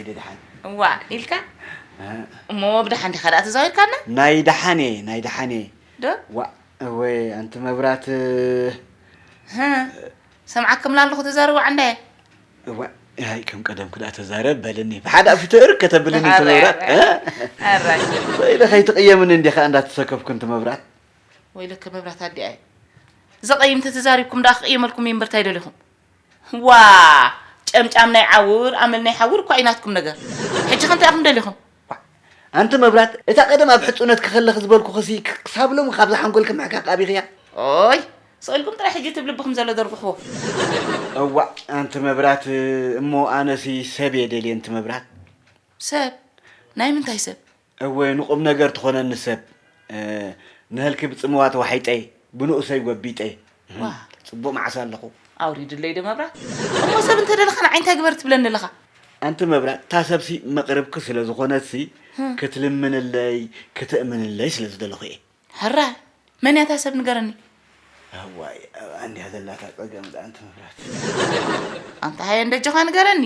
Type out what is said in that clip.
ደሓን። ዋ ኢልካ እሞ ብደሓን ዲኻ ደኣ ተዛዊርካና? ናይ ደሓን እየ፣ ናይ ደሓን እየ። ዶ? ዋ፣ እወ፣ ኣንቲ መብራት። ሰምዓክምላ ኣለኹ፣ ተዛረቡ ዓንዳየ። እዋ፣ ኣይ፣ ከም ቀደምኩ ደኣ ተዛረብ በልኒ። ብሓደ ኣፊ ትእር ከተብልኒ፣ ኣንቲ መብራት። ኣራይ። ሰኢለ ከይትቕየምኒ እንዲኻ እንዳተሰከፍኩ፣ ኣንቲ መብራት። ወይለከ መብራት ኣዲኣይ። ዘቐይም ተተዛሪብኩም ደኣ ክቕየመልኩም እየ እምበር እንታይ ደሊኹም? ዋ! ጨምጫም ናይ ዓውር፣ ኣመል ናይ ሓውር እኳ እዩ ናትኩም ነገር። ሕጂ ከ እንታይ ኢኹም ደሊኹም? ኣንቲ መብራት፣ እታ ቀደም ኣብ ሕጹነት ክኸለኺ ዝበልኩኺሲ ክ-፣ ክሳብ ሎሚ ካብዛ ሓንጎልኪ ምሕካኽ ኣቢኽያ? ኦይ! ስቕ ኢልኩም ጥራይ ሕጂ እቲ ብልብኹም ዘሎ ደርጉሕዎ። እዋእ፣ ኣንቲ መብራት፣ እሞ ኣነሲ ሰብ እየ ደልየ፣ ኣንቲ መብራት። ሰብ? ናይ ምንታይ ሰብ? እወ፣ ንቁም ነገር ትኾነኒ ሰብ። እ፣ ንህልኪ ብጽምዋ ተዋሒጠ፣ ብንኡሰይ ጎቢጠ። ዋ። ጽቡቕ መዓስ ኣለኹ። ኣውሪድለይ ዶ መብራት? እሞ ሰብ እንተ ደለኻ ንዓይ እንታይ ግበር ትብለኒ ኣለኻ? ኣንቲ መብራት፣ እታ ሰብሲ መቕርብኪ ስለ ዝኾነትሲ፣ ህም። ክትልምንለይ፣ ክትእምንለይ ስለ ዝደለኹ እየ። ሕራይ፣ መን እያ እታ ሰብ ንገረኒ? እዋይ፣ ኣብኣ እንድያ ዘላታ ጸገም ደኣ ኣንቲ መብራት። ኣንታ ሃየ እንደ ኣጆኻ ንገረኒ።